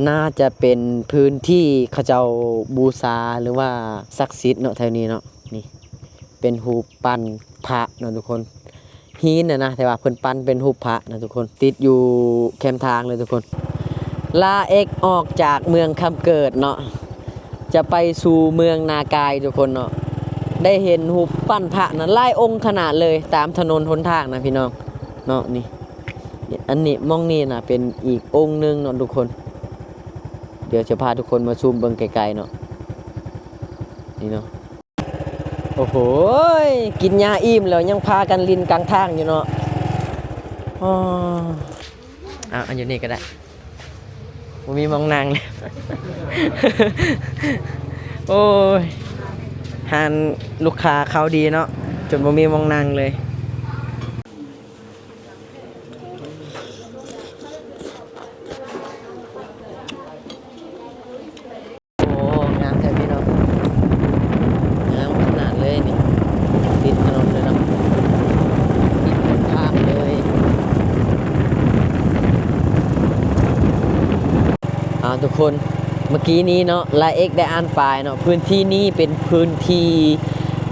ໜ້າຈະເປັນພື້ນທີ່ເຂົາເຈົ້າບູຊາ ຫຼືວ່າສັກສິດເນາະ ແຖວນີ້ເນາະ. ນີ້ເປັນຮູບປັ້ນພະເນາະທຸກຄົນ. ຫີນນະນະ ແຕ່ວ່າເພິ່ນປັ້ນເປັນຮູບພະນະທຸກຄົນ ຕິດຢູ່ແຄມທາງເລີຍທຸກຄົນ. ລາເອັກອອກຈາກເມືອງຄຳເກີດເນາະ ຈະໄປສູ່ເມືອງນາກາຍທຸກຄົນເນາະ. ໄດ້ເຫັນຮູບປັ້ນພະນະຫຼາຍອົງຂະໜາດເລີຍ ຕາມຖະໜົນຫົນທາງນະພີ່ນ້ອງເນາະ. ນີ້ ອັນນີ້ ໝ່ອງນີ້ນະເປັນອີກອົງໜຶ່ງເນາະທຸກຄົນ. ດຽວຈະພາທຸກຄົນມາຊູມເບິ່ງໃກ້ໆເນາະ. ນີ້ເນາະ. ໂອ້ໂຫ ກິນຫຍ້າອີ່ມແລ້ວຍັງພາກັນຫຼິ້ນກາງທາງຢູ່ເນາະ. ອໍ ເອົາ ອັນຢູ່ນີ້ກໍໄດ້ ບໍ່ມີໝ່ອງນັ່ງແລ້ວ. ໂອ້ຍ ຮ້ານລູກຄ້າເຂົ້າດີເນາະ ຈົນບໍ່ມີໝ່ອງນັ່ງເລີຍ. ໂອ້ ງາມແທ້ພີ່ນ້ອງ ງາມຂະໜາດເລີຍນີ້ ຕິດຖະໜົນເລີຍເນາະ ຕິດຫົນທາງເລີຍ. ເອົາ ທຸກຄົນ ເມື່ອກີ້ນີ້ເນາະ ລາເອັກໄດ້ອ່ານປ້າຍເນາະ ພື້ນທີ່ນີ້ເປັນພື້ນທີ່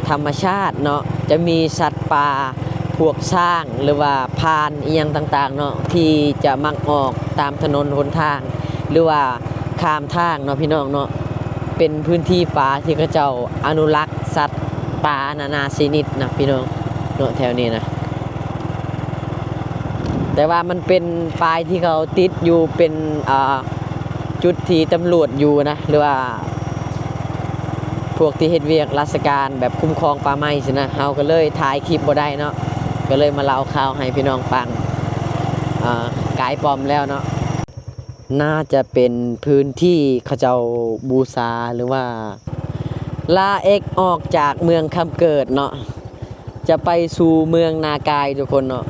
ທຳມະຊາດເນາະ ຈະມີສັດປ່າ ພວກຊ້າງ ຫຼືວ່າພານອີ່ຫຍັງຕ່າງໆເນາະ ທີ່ຈະມັກອອກຕາມຖະໜົນຫົນທາງ ຫຼືວ່າຂ້າມທາງເນາະພີ່ນ້ອງເນາະ. ເປັນພື້ນທີ່ປ່າທີ່ເຂົາເຈົ້າອະນຸລັກສັດປ່ານານາຊະນິດນະພີ່ນ້ອງເນາະ ແຖວນີ້ນະ. ແຕ່ວ່າມັນເປັນປ້າຍທີ່ເຂົາຕິດຢູ່ ເປັນ ອ່າ ຈຸດທີ່ຕຳຫຼວດຢູ່ນະ ຫຼືວ່າ ພວກທີ່ເຮັດວຽກລາຊະການແບບຄຸ້ມຄອງປ່າໄມ້ຊີ້ນະ ເຮົາກໍເລີຍຖ່າຍຄລິບບໍ່ໄດ້ເນາະ ກໍເລີຍມາເລົ່າຂ່າວໃຫ້ພີ່ນ້ອງຟັງ. ອາ ກາຍປ້ອມແລ້ວເນາະ ໜ້າຈະເປັນພື້ນທີ່ເຂົາເຈົ້າບູຊາ ຫຼືວ່າ ລາເອັກອອກຈາກເມືອງຄຳເກີດເນາະ ຈະໄປສູ່ເມືອງນາກາຍທຸກຄົນເນາະ.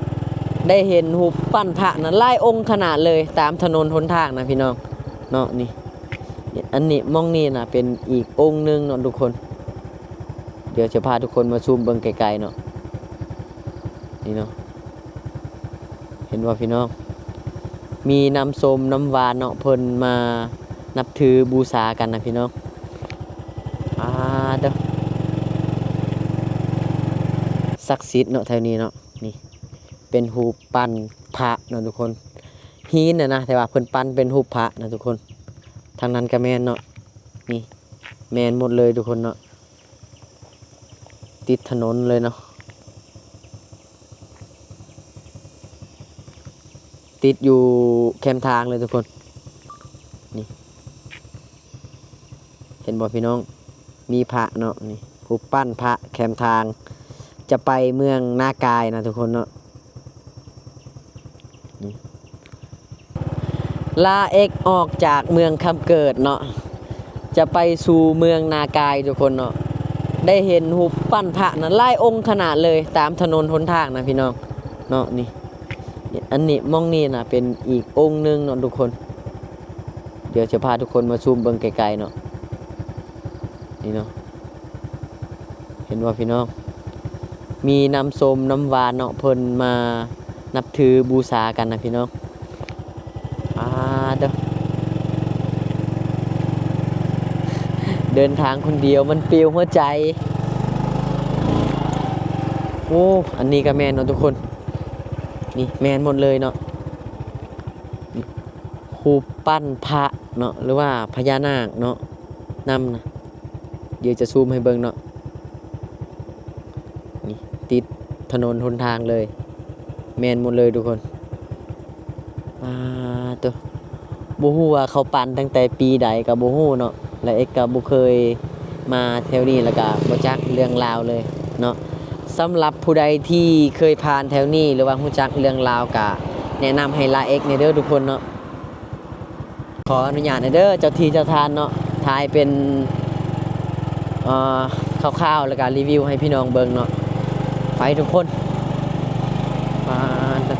ໄດ້ເຫັນຮູບປັ້ນພະນະຫຼາຍອົງຂະໜາດເລີຍ ຕາມຖະໜົນຫົນທາງນະພີ່ນ້ອງເນາະ. ນີ້ ອັນນີ້ ໝ່ອງນີ້ນະເປັນອີກອົງໜຶ່ງເນາະທຸກຄົນ. ດຽວຈະພາທຸກຄົນມາຊູມເບິ່ງໃກ້ໆເນາະ. ນີ້ເນາະ ເຫັນບໍ່ພີ່ນ້ອງ ມີນ້ຳສົ້ມນ້ຳຫວານເນາະ ເພິ່ນມານັບຖືບູຊາກັນນະພີ່ນ້ອງ. ປາດເດີ ສັກສິດເນາະແຖວນີ້ເນາະ. ນີ້ເປັນຮູບປັ້ນພະເນາະທຸກຄົນ ຫີນນະນະ ແຕ່ວ່າເພິ່ນປັ້ນເປັນຮູບພະນະທຸກຄົນ. ທາງນັ້ນກໍແມ່ນເນາະ ນີ້ແມ່ນໝົດເລີຍທຸກຄົນເນາະ ຕິດຖະໜົນເລີຍເນາະ ຕິດຢູ່ແຄມທາງເລີຍທຸກຄົນ. ນີ້ ເຫັນບໍ່ພີ່ນ້ອງ ມີພະເນາະ ນີ້ຮູບປັ້ນພະແຄມທາງ ຈະໄປເມືອງນາກາຍນະທຸກຄົນເນາະ. ນີ້ ລາເອັກອອກຈາກເມືອງຄຳເກີດເນາະ ຈະໄປສູ່ເມືອງນາກາຍທຸກຄົນເນາະ. ໄດ້ເຫັນຮູບປັ້ນພະນະຫຼາຍອົງຂະໜາດເລີຍ ຕາມຖະໜົນຫົນທາງນະພີ່ນ້ອງເນາະ. ນີ້ ອັນນີ້ ໝ່ອງນີ້ນະເປັນອີກອົງໜຶ່ງເນາະທຸກຄົນ. ດຽວຈະພາທຸກຄົນມາຊູມເບິ່ງໃກ້ໆເນາະ. ນີ້ເນາະ ເຫັນບໍ່ພີ່ນ້ອງ ມີນ້ຳສົ້ມນ້ຳຫວານເນາະ ເພິ່ນມານັບຖືບູຊາກັນນະພີ່ນ້ອງ. ປາດເດີ ເດີນທາງຄົນດຽວມັນປິວຫົວໃຈ. ໂອ້ ອັນນີ້ກໍແມ່ນເນາະທຸກຄົນ ນີ້ແມ່ນໝົດເລີຍເນາະ. ຮູບປັ້ນພະເນາະ ຫຼືວ່າພະຍານາກເນາະ ນຳນະ. ດຽວຈະຊູມໃຫ້ເບິ່ງເນາະ ນີ້ຕິດຖະໜົນຫົນທາງເລີຍ ແມ່ນໝົດເລີຍທຸກຄົນ. ປາດໂທ້ ບໍ່ຮູ້ວ່າເຂົາປັ້ນຕັ້ງແຕ່ປີໃດກໍບໍ່ຮູ້ເນາະ ແລະ ເອັກກໍບໍ່ເຄີຍມາແຖວນີ້ ແລ້ວກໍບໍ່ຈັກເລື່ອງລາວເລີຍເນາະ. ສຳລັບຜູ້ໃດທີ່ເຄີຍຜ່ານແຖວນີ້ ຫຼືວ່າຮູ້ຈັກເລື່ອງລາວ ກະແນະນຳໃຫ້ລາເອັກແດ່ເດີທຸກຄົນເນາະ. ຂໍອະນຸຍາດແດ່ເດີເຈົ້າທີ່ເຈົ້າທານເນາະ ຖ່າຍເປັນ ເອີ ຄ່າວໆ ແລ້ວກະຣີວິວໃຫ້ພີ່ນ້ອງເບິ່ງເນາະ. ໄປທຸກຄົນ ປາດ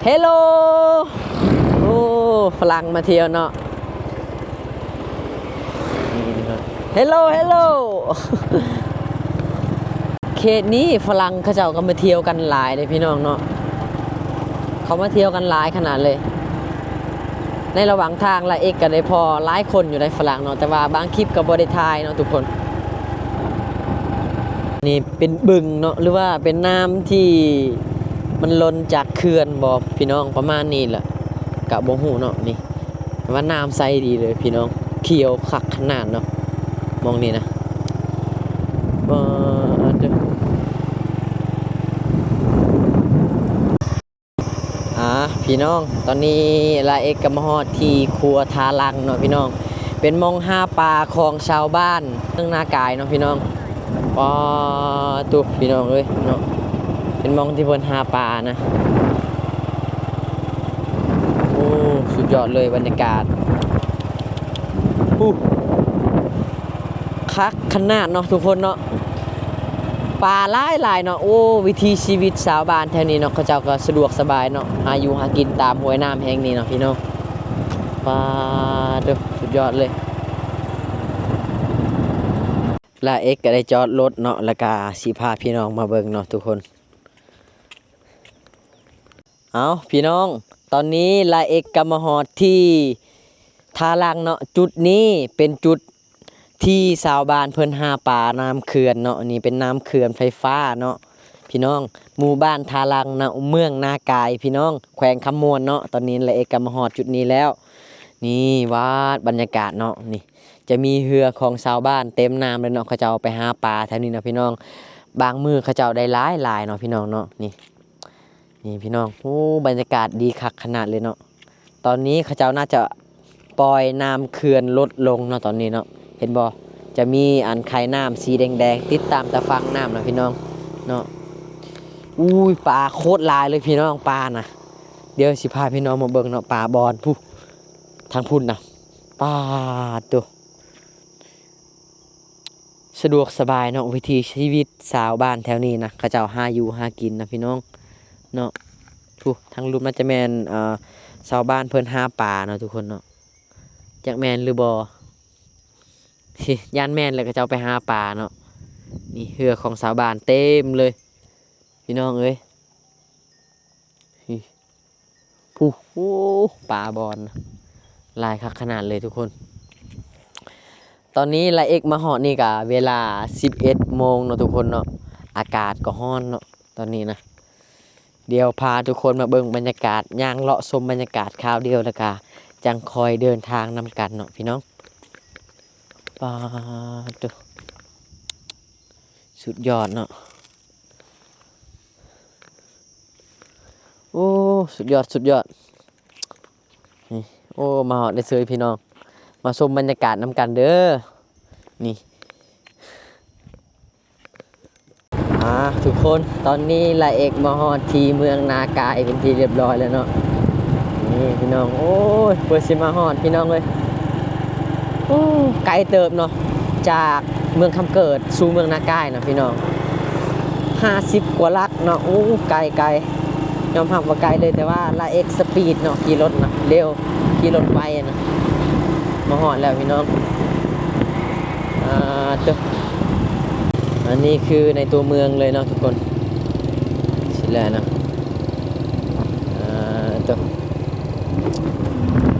ເຮໂລ ໂອ້ ຝຣັ່ງມາທ່ຽວເນາະ. ເຮໂລ ເຮໂລ. ເຂດນີ້ຝຣັ່ງເຂົາເຈົ້າກໍມາທ່ຽວກັນຫຼາຍເດ້ພີ່ນ້ອງເນາະ, ເຂົາມາທ່ຽວກັນຫຼາຍຂະໜາດເລີຍ. ໃນລະຫວ່າງທາງລາເອັກກໍໄດ້ພໍ້ຫຼາຍຄົນຢູ່ໃນຝຣັ່ງເນາະ, ແຕ່ວ່າບາງຄລິບກໍບໍ່ໄດ້ຖ່າຍເນາະທຸກຄົນ. ນີ້ເປັນບຶງເນາະ ຫຼືວ່າເປັນນ້ຳທີ່ມັນຫຼົ່ນຈາກເຂື່ອນບໍພີ່ນ້ອງ, ປະມານນີ້ແຫຼະ ກະບໍ່ຮູ້ເນາະ. ນີ້ ວ່ານ້ຳໃສດີເລີຍພີ່ນ້ອງ, ຂຽວຄັກຂະໜາດເນາະ ໝ່ອງນີ້ນະ. ປາດເດີ ອ່າ ພີ່ນ້ອງ, ຕອນນີ້ລາເອັກກໍມາຮອດທີ່ຂົວທ່າລັງເນາະພີ່ນ້ອງ, ເປັນໝ່ອງຫາປາຂອງຊາວບ້ານເມືອງນາກາຍເນາະພີ່ນ້ອງ. ປາດໂທ້ ພີ່ນ້ອງເອີຍເນາະ, ເປັນໝ່ອງທີ່ເພິ່ນຫາປານະ. ໂອ້ ສຸດຍອດເລີຍບັນຍາກາດ. ໂອ້ ຄັກຂະໜາດເນາະທຸກຄົນເນາະ, ປາຫຼາຍໆເນາະ. ໂອ້ ວິຖີຊີວິດຊາວບ້ານແຖວນີ້ເນາະ, ເຂົາເຈົ້າກໍສະດວກສະບາຍເນາະ, ຫາຢູ່ຫາກິນຕາມຫ້ວຍນ້ຳແຫ່ງນີ້ເນາະພີ່ນ້ອງ. ປາດໂທ້ ສຸດຍອດເລີຍ. ລາເອັກກໍໄດ້ຈອດລົດເນາະ, ແລ້ວກະຊິພາພີ່ນ້ອງມາເບິ່ງເນາະທຸກຄົນ. ເອົາ ພີ່ນ້ອງ, ຕອນນີ້ລາເອັກກໍມາຮອດທີ່ທ່າລັງເນາະ. ຈຸດນີ້ເປັນຈຸດທີ່ຊາວບ້ານເພິ່ນຫາປານ້ຳເຂື່ອນເນາະ, ນີ້ເປັນນ້ຳເຂື່ອນໄຟຟ້າເນາະ ພີ່ນ້ອງ. ໝູ່ບ້ານທ່າລັງເນາະ ເມືອງນາກາຍ ພີ່ນ້ອງ, ແຂວງຄຳມ່ວນເນາະ. ຕອນນີ້ລາເອັກກໍມາຮອດຈຸດນີ້ແລ້ວ. ນີ້ ວາດ ບັນຍາກາດເນາະ, ນີ້ ຈະມີເຮືອຂອງຊາວບ້ານເຕັມນ້ຳເລີຍເນາະ, ເຂົາເຈົ້າໄປຫາປາແຖວນີ້ເນາະພີ່ນ້ອງ. ບາງມື້ເຂົາເຈົ້າໄດ້ຫຼາຍໆເນາະພີ່ນ້ອງເນາະ. ນີ້ ນີ້ພີ່ນ້ອງ, ໂອ້ ບັນຍາກາດດີຄັກຂະໜາດເລີຍເນາະ. ຕອນນີ້ເຂົາເຈົ້າໜ້າຈະປ່ອຍນ້ຳເຂື່ອນລົດລົງເນາະ ຕອນນີ້ເນາະ. ເຫັນບໍ່? ຈະມີອັນໄຄນ້ຳສີແດງໆຕິດຕາມຕາຝັ່ງນ້ຳນະພີ່ນ້ອງເນາະ. ອຸ້ຍ ປາໂຄດຫຼາຍເລີຍພີ່ນ້ອງ, ປານະ. ດຽວຊິພາພີ່ນ້ອງມາເບິ່ງເນາະ, ປາບ່ອນພຸ້ນ ທາງພຸ້ນນະ. ປາດໂທ້ ສະດວກສະບາຍເນາະ, ວິຖີຊີວິດຊາວບ້ານແຖວນີ້ນະ, ເຂົາເຈົ້າຫາຢູ່ຫາກິນນະພີ່ນ້ອງເນາະ. ພຸ້ນ ທາງລຸ່ມໜ້າຈະແມ່ນ ເອີ ຊາວບ້ານເພິ່ນຫາປາເນາະທຸກຄົນເນາະ, ຈັກແມ່ນຫຼືບໍ່? ຊິ ຢ້ານແມ່ນແຫຼະ, ເຂົາເຈົ້າໄປຫາປາເນາະ. ນີ້ເຮືອຂອງຊາວບ້ານເຕັມເລີຍ ພີ່ນ້ອງເອີຍ. ພຸ້ນ ໂອ້ ປາບ່ອນຫຼາຍຄັກຂະໜາດເລີຍທຸກຄົນ. ຕອນນີ້ລາເອັກມາຮອດນີ້ກະເວລາສິບເອັດໂມງເນາະທຸກຄົນເນາະ, ອາກາດກໍຮ້ອນເນາະຕອນນີ້ນະ. ດຽວພາທຸກຄົນມາເບິ່ງບັນຍາກາດ, ຍ່າງເລາະຊົມບັນຍາກາດຄາວດຽວ ແລ້ວກະຈັ່ງຄ່ອຍເດີນທາງນຳກັນເນາະພີ່ນ້ອງ. ປາດໂທ້ ສຸດຍອດເນາະ. ໂອ້ ສຸດຍອດ ສຸດຍອດ. ນີ້ ໂອ້ ມາຮອດໄດ້ເຊີຍພີ່ນ້ອງ, ມາຊົມບັນຍາກາດນຳກັນເດີ. ນີ້ ອ່າ ທຸກຄົນ, ຕອນນີ້ລາເອັກມາຮອດທີ່ເມືອງນາກາຍເປັນທີ່ຮຽບຮ້ອຍແລ້ວເນາະ. ນີ້ພີ່ນ້ອງ, ໂອ້ຍ ເພື່ອຊິມາຮອດ ພີ່ນ້ອງເອີຍ. ໂອ້ ໄກເຕີບເນາະ, ຈາກເມືອງຄຳເກີດສູ່ເມືອງນາກາຍນະພີ່ນ້ອງ, ຫ້າສິບກວ່າຫຼັກເນາະ. ໂອ້ ໄກ ໄກ, ຍອມຮັບວ່າໄກເລີຍ, ແຕ່ວ່າລາເອັກສະປີດເນາະ, ຂີ່ລົດນະເລັວ, ຂີ່ລົດໄວນະ. ມາຮອດແລ້ວພີ່ນ້ອງ. ອ່າ ເຕີ ອັນນີ້ຄືໃນຕົວເມືອງເລີຍເນາະທຸກຄົນ. ຊິແລ້ວນະ. ອ່າ ໂຕ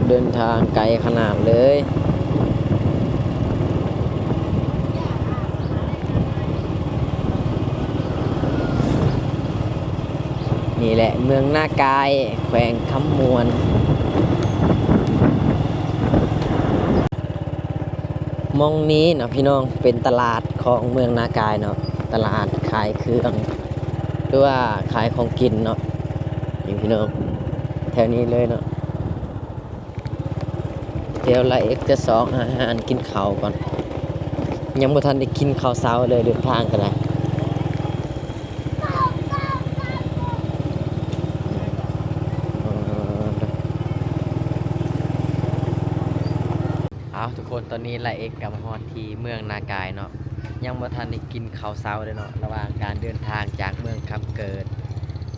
ເດີນທາງໄກຂະໜາດເລີຍ. ນີ້ແຫຼະ ເມືອງນາກາຍ ແຂວງຄຳມ່ວນ. ໝ່ອງນີ້ເນາະພີ່ນ້ອງ ເປັນຕະຫຼາດຂອງເມືອງນາກາຍເນາະ, ຕະຫຼາດຂາຍເຄື່ອງ ຫຼືວ່າຂາຍຂອງກິນເນາະ. ນີ້ພີ່ນ້ອງ ແຖວນີ້ເລີຍເນາະ. ດຽວລາເອັກຈະຊອກຫາຮ້ານກິນເຂົ້າກ່ອນ, ຍັງບໍ່ທັນໄດ້ກິນເຂົ້າເຊົ້າເລີຍ ເດີນທາງກໍໄດ້. ເອົາ ທຸກຄົນ ຕອນນີ້ລາເອັກກໍມາຮອດທີ່ເມືອງນາກາຍເນາະ, ຍັງບໍ່ທັນໄດ້ກິນເຂົ້າເຊົ້າເລີຍເນາະ. ລະຫວ່າງການເດີນທາງຈາກເມືອງຄຳເກີດ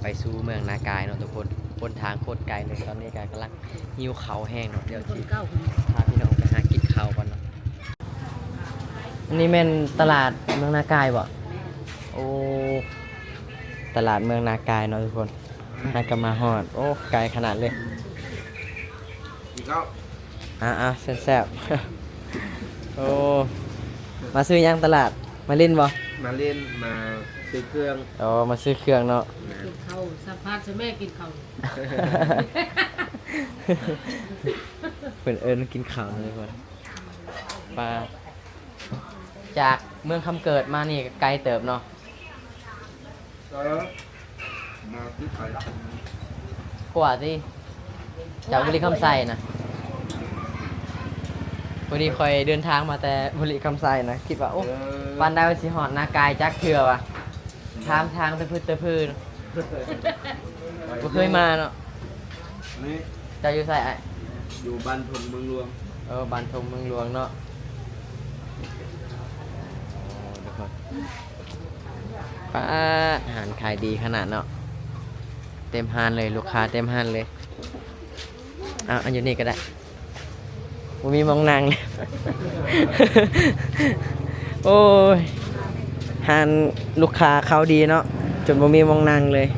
ໄປສູ່ເມືອງນາກາຍເນາະທຸກຄົນ, ຫົນທາງໂຄດໄກເລີຍ. ຕອນນີ້ກໍກຳລັງຫິວເຂົ້າແຮງເນາະ, ດຽວຊິພາພີ່ນ້ອງໄປຫາກິນເຂົ້າກ່ອນເນາະ. ອັນນີ້ແມ່ນຕະຫຼາດເມືອງນາກາຍບໍ່? ແມ່ນ. ໂອ້ ຕະຫຼາດເມືອງນາກາຍເນາະທຸກຄົນ. ຫາກະມາຮອດ. ໂອ້ ໄກຂະໜາດເລີຍ. ກິນເຂົ້າ. ອ່າໆ ແຊບໆ. ໂອ້ ມາຊື້ຫຍັງຕະຫຼາດ? ມາຫຼິ້ນບໍ່? ມາຫຼິ້ນ ມາຊື້ເຄື່ອງ. ອໍ ມາຊື້ເຄື່ອງເນາະ. ແມ່ນ. ກິນເຂົ້າ. ສຳພາດຊະແມ່ ກິນເຂົ້າ. ເພິ່ນເອີ້ນກິນເຂົ້າເນາະທຸກຄົນ. ປາ ຈາກເມືອງຄຳເກີດມານີ້ກະໄກເຕີບເນາະ. ເອີ ມາທີ່ໄກ ກວ່າຕິ ຈາກບໍລິຄຳໄຊນະ. ພໍດີຂ້ອຍເດີນທາງມາແຕ່ບໍລິຄຳໄຊນະ ຄິດວ່າ ໂອ້ ເອີ ປານໃດວ່າຊິຮອດນາກາຍຈັກເທື່ອວະ. ຖາມທາງແຕ່ພຶດແຕ່ພື ບໍ່ເຄີຍມາເນາະ. ນີ້ ເຈົ້າຢູ່ໃສອ້າຍ? ຢູ່ບ້ານທົ່ງເມືອງຫຼວງ. ເອີ ບ້ານທົ່ງເມືອງຫຼວງເນາະ. ໂອ້ ທຸກຄົນ ປາດ ຮ້ານຂາຍດີຂະໜາດເນາະ. ເຕັມຮ້ານເລີຍ ລູກຄ້າເຕັມຮ້ານເລີຍ. ເອົາ ເອົາຢູ່ນີ້ກະໄດ້. ບໍ່ມີໝ່ອງນັ່ງ. ໂອ້ຍ ຮ້ານລູກຄ້າເຂົ້າດີເນາະ ຈົນບໍ່ມີໝ່ອງນັ່ງເລີຍ.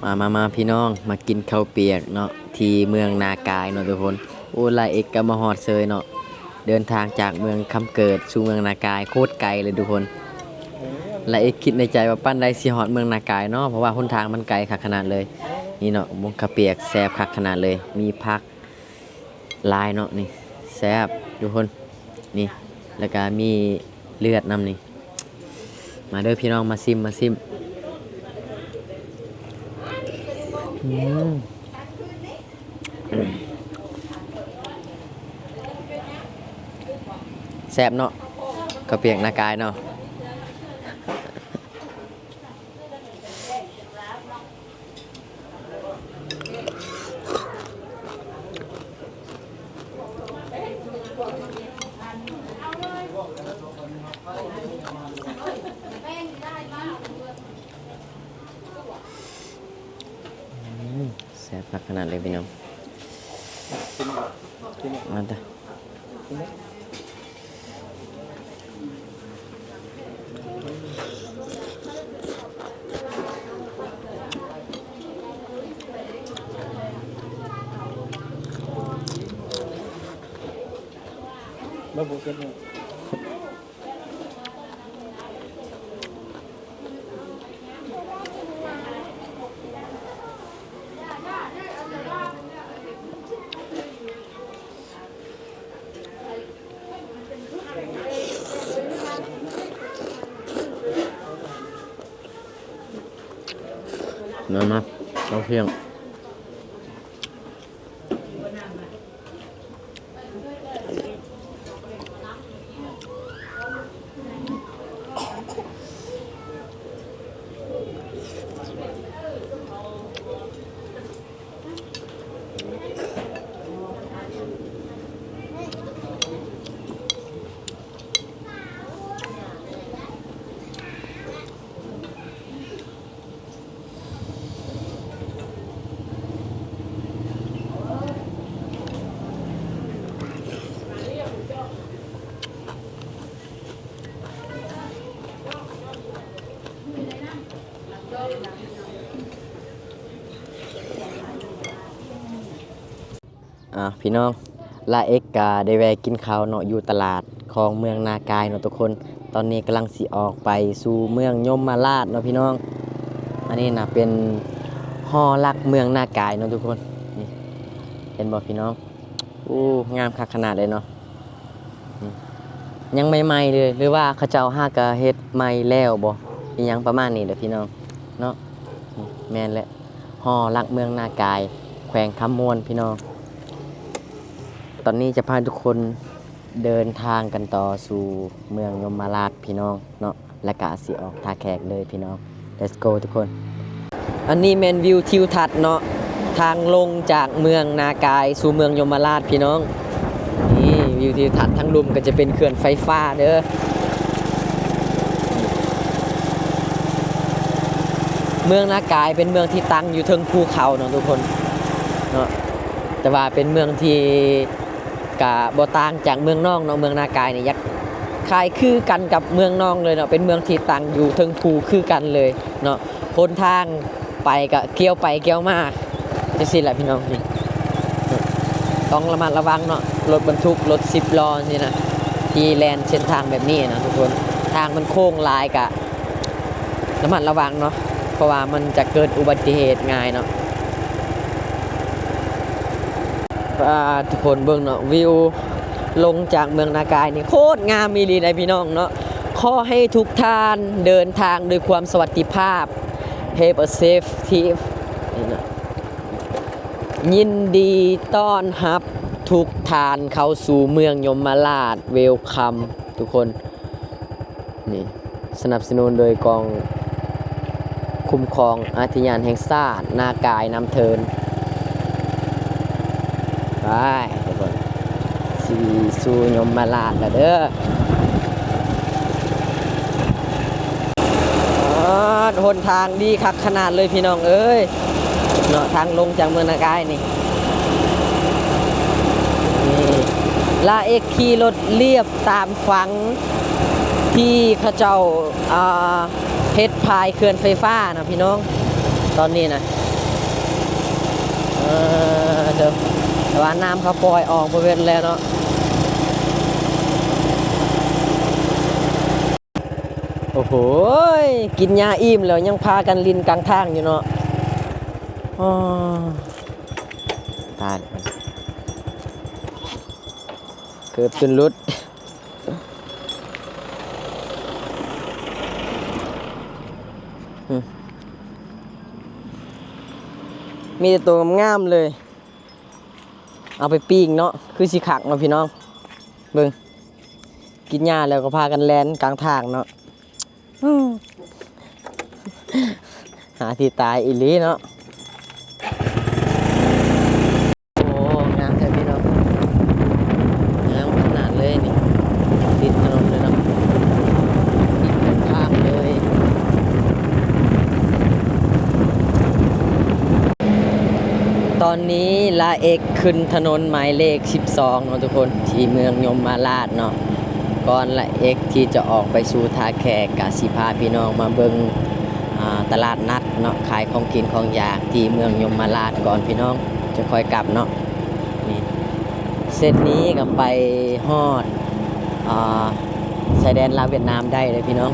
ມາ ມາ ມາ ພີ່ນ້ອງ ມາກິນເຂົ້າປຽກເນາະ ທີ່ເມືອງນາກາຍເນາະທຸກຄົນ. ໂອ້ ລາເອັກກະມາຮອດເຊີຍເນາະ. ເດີນທາງຈາກເມືອງຄຳເກີດສູ່ເມືອງນາກາຍ ໂຄດໄກເລີຍທຸກຄົນ. ລາເອັກຄິດໃນໃຈວ່າປານໃດຊິຮອດເມືອງນາກາຍເນາະ ເພາະວ່າຫົນທາງມັນໄກຄັກຂະໜາດເລີຍ. ນີ້ເນາະ ໝ່ອງເຂົ້າປຽກແຊບຄັກຂະໜາດເລີຍ ມີຜັກ ຫຼາຍເນາະ. ນີ້ແຊບທຸກຄົນ ນີ້ ແລ້ວກະມີເລືອດນຳນີ້. ມາເດີພີ່ນ້ອງ ມາຊິມ ມາຊິມ. ອືມ ແຊບເນາະ ເຂົ້າປຽກນາກາຍເນາະ. ອືມ ແຊບຄັກຂະໜາດເລີຍພີ່ນ້ອງ. ມາເດີ. ມາ ມາ ເຂົ້າທ່ຽງ. ອ່າ ພີ່ນ້ອງ ລາເອັກກະໄດ້ແວ່ກິນເຂົ້າເນາະ ຢູ່ຕະຫຼາດຂອງເມືອງນາກາຍເນາະທຸກຄົນ. ຕອນນີ້ກຳລັງຊິອອກໄປສູ່ເມືອງຍົມມະລາດເນາະພີ່ນ້ອງ. ອັນນີ້ນະເປັນຫໍຫຼັກເມືອງນາກາຍເນາະທຸກຄົນ. ນີ້ ເຫັນບໍ່ພີ່ນ້ອງ? ໂອ້ ງາມຄັກຂະໜາດເລີຍເນາະ. ນີ້ ຍັງໃໝ່ໆເລີຍ ຫຼືວ່າເຂົາເຈົ້າຫາກະເຮັດໃໝ່ແລ້ວບໍ່ ອີ່ຫຍັງປະມານນີ້ແຫຼະພີ່ນ້ອງເນາະ. ນີ້ ແມ່ນແຫຼະ ຫໍຫຼັກເມືອງນາກາຍ ແຂວງຄຳມ່ວນພີ່ນ້ອງ. ຕອນນີ້ຈະພາທຸກຄົນເດີນທາງກັນຕໍ່ສູ່ເມືອງຍົມມະລາດພີ່ນ້ອງເນາະ. ແລ້ວກະຊິອອກທ່າແຂກເລີຍພີ່ນ້ອງ. Let's go ທຸກຄົນ. ອັນນີ້ແມ່ນວິວທິວທັດເນາະ ທາງລົງຈາກເມືອງນາກາຍສູ່ເມືອງຍົມມະລາດພີ່ນ້ອງ. ນີ້ວິວທິວທັດ ທາງລຸ່ມກະຈະເປັນເຂື່ອນໄຟຟ້າເດີ. ເມືອງນາກາຍເປັນເມືອງທີ່ຕັ້ງຢູ່ເທິງພູເຂົາເນາະທຸກຄົນເນາະ. ແຕ່ວ່າເປັນເມືອງທີ່ ກະບໍ່ຕ່າງຈາກເມືອງນອກເນາະ. ເມືອງນາກາຍນີ້ຢາກ ຄ້າຍຄືກັນກັບເມືອງນອງເລີຍເນາະ ເປັນເມືອງທີ່ຕັ້ງຢູ່ເທິງພູຄືກັນເລີຍເນາະ. ຫົນທາງໄປກະກ່ຽວໄປກ່ຽວມາຈັ່ງຊີ້ແຫຼະພີ່ນ້ອງ. ນີ້ຕ້ອງລະມັດລະວັງເນາະ ລົດບັນທຸກ ລົດສິບລໍ້ຊີ້ນະ ທີ່ແລ່ນເສັ້ນທາງແບບນີ້ນະທຸກຄົນ. ທາງມັນໂຄ້ງຫຼາຍກະລະມັດລະວັງເນາະ ເພາະວ່າມັນຈະເກີດອຸບັດຕິເຫດງ່າຍເນາະ. ອ່າ ທຸກຄົນເບິ່ງເນາະ ວິວລົງຈາກເມືອງນາກາຍນີ້ໂຄດງາມອີ່ຫຼີໃດ໋ພີ່ນ້ອງເນາະ. ຂໍໃຫ້ທຸກທ່ານເດີນທາງດ້ວຍຄວາມສະຫວັດດີພາບ Have a safe trip ນີ້ນະ. ຍິນດີຕ້ອນຮັບທຸກທ່ານເຂົ້າສູ່ເມືອງຍົມມະລາດ Welcome ທຸກຄົນ. ນີ້ ສະໜັບສະໜູນໂດຍກອງຄຸ້ມຄອງອາດທະຍານແຫ່ງຊາດ ນາກາຍນຳເທີນ. ໄປທຸກຄົນ ຊິສູ່ຍົມມະລາດແລ້ວເດີ. ອາ ຫົນທາງດີຄັກຂະໜາດເລີຍພີ່ນ້ອງເອີຍເນາະ ທາງລົງຈາກເມືອງນາກາຍນີ້. ນີ້ ລາເອັກຂີ່ລົດລຽບຕາມຝັ່ງ ທີ່ເຂົາເຈົ້າ ອ່າ ເຮັດຝາຍເຂື່ອນໄຟຟ້ານະພີ່ນ້ອງ ຕອນນີ້ນະ. ເອີ ເດີ ແຕ່ວ່ານ້ຳເຂົາປ່ອຍອອກບໍ່ເວັ້ນແລ້ວເນາະ. ໂອ້ໂຫ ກິນຫຍ້າອີ່ມແລ້ວຍັງພາກັນຫຼິ້ນກາງທາງຢູ່ເນາະ. ອໍ ຕາຍ ເກີບຈົນຫຼຸດ. ມີແຕ່ໂຕງາມໆເລີຍ ເອົາໄປປີ້ງເນາະ ຄືຊິຄັກເນາະພີ່ນ້ອງ. ເບິ່ງ ກິນຫຍ້າແລ້ວກໍພາກັນແລ່ນກາງທາງເນາະ. ຫາທີ່ຕາຍອີ່ຫຼີເນາະ. ໂອ້ ງາມແທ້ພີ່ນ້ອງ ງາມຂະໜາດເລີຍນີ້ ຕິດຖະໜົນເລີຍເນາະ ຕິດກັນຂ້າມເລີຍ. ຕອນນີ້ລາເອັກຂຶ້ນຖະໜົນໝາຍເລກສິບສອງເນາະທຸກຄົນ ທີ່ເມືອງຍົມມະລາດເນາະ. ກ່ອນລາເອັກທີ່ຈະອອກໄປສູ່ທ່າແຂກ ກະຊິພາພີ່ນ້ອງມາເບິ່ງ ອ່າ ຕະຫຼາດນັດເນາະ ຂາຍຂອງກິນຂອງຢາກທີ່ເມືອງຍົມມະລາດກ່ອນພີ່ນ້ອງ ຈະຄ່ອຍກັບເນາະ. ນີ້ ເສັ້ນນີ້ກໍໄປຮອດ ອ່າ ຊາຍແດນລາວຫວຽດນາມໄດ້ເດີພີ່ນ້ອງ.